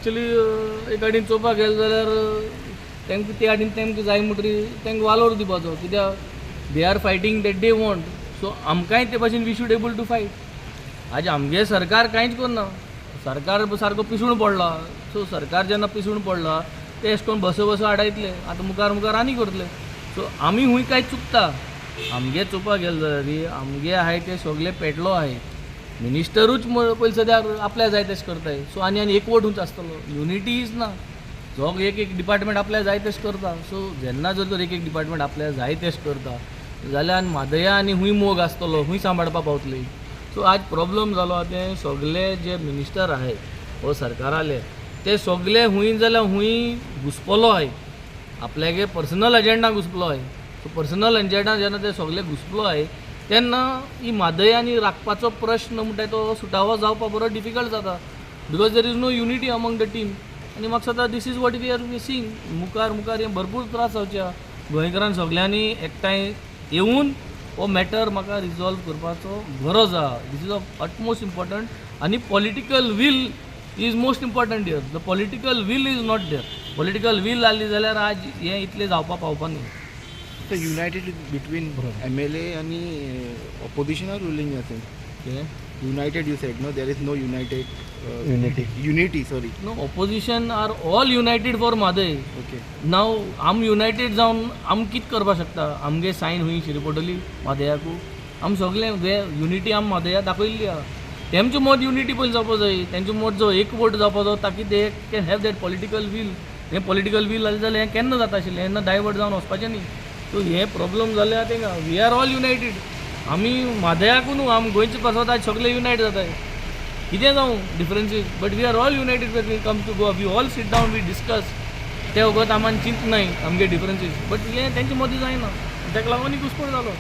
Actually एक आडीन चोवपाक गेले जाल्यार तांकां ते आडीन तांकां जाय म्हणटरी तांकां वालोर दिवपाचो, कित्याक they are fighting that they want. So आमकांय ते भाशेन we should able to fight. आज आमगे सरकार कांयच करना, सरकार सारको पिसून पडला. सो सरकार जेन्ना पिसून पडला ते अशें करून बसो बसो आडायतले, आतां मुखार मुखार आनी करतले. सो आमी खूंय काय चुकता. आमगे चोवपाक गेले जाल्यार आमगे आहाय ते सगळे पेटलो आहाय, मिनिस्टरूच पयलीं सद्याक आपल्या जाय तशें करताय. सो आनी आनी एकवट खंयचो आसतलो, युनिटी is ना. जो एक एक डिपार्टमेंट आपल्या जाय तशें करता. सो जेन्ना जर तर एक एक डिपार्टमेंट आपल्या जाय तशें करता जाल्यार आनी म्हादया आनी खूंय मोग आसतलो, खूंय सांबाळपा पावतली. सो आज प्रॉब्लम जालो आहा तें सगळे जे मिनिस्टर आहाय वो सरकाराले ते सगळे खूंय जाल्यार खूंय घुसपलो आहाय, आपल्यागे पर्सनल एजेंडा घुसपलो आहाय. सो पर्सनल एजेंडा जेन्ना ते सगळे घुसपलो आहाय तेन्ना ही म्हादय आनी राखपाचो प्रश्न म्हणटा तो सुटावो जावपा बरो डिफिकल्ट जाता, because there is no unity among the team. आनी म्हाका दिसता this is what we are seeing. मुखार मुखार हें भरपूर त्रास जावचे आहा. गोंयकारान सगल्यांनी एकठांय येवन हो मॅटर म्हाका रिजॉल्व करपाचो गरज आहा. This is of utmost important. आनी political will is most important here. The political will is not there. Political will आहली जाल्यार आज हें इतलें जावपा पावपा न्ही. So united between MLA आणि opposition or ruling असेल? कितें? United you said, no? There is no united Unity. Unity, sorry. No, opposition are all united for Mhadei. Okay. नाव आम युनायटेड जावन आम कितें करपाक शकता? आमगे सायन खंय शिरी पडटली म्हादयाकू. आम सगळे युनिटी आम म्हादया दाखयल्ली आहा. तेमचे मत युनिटी पयलीं जावपा जाय, तेंचे मत जो एकवट जावपा जाय ताकी they can have that political will. हें पॉलिटिकल वील जालें जाल्यार हें केन्ना जाता आशिल्लें, हेन्ना डायवर्ट जावन वचपाचें न्ही. सो हें प्रॉब्लम जालें आहा तेंगा. We are all united. आमी म्हादयाकू न्हू, आम गोंयचे पासत आज सगळे युनायट जाताय. कितें जावं differences, but we are all united when we come to Goa. We all sit down, we discuss. ते वगत आमान चिंतनाय आमगे डिफरन्सीस, बट हें तेंचे मदीं जायना, ताका लागून घुसपट जालो.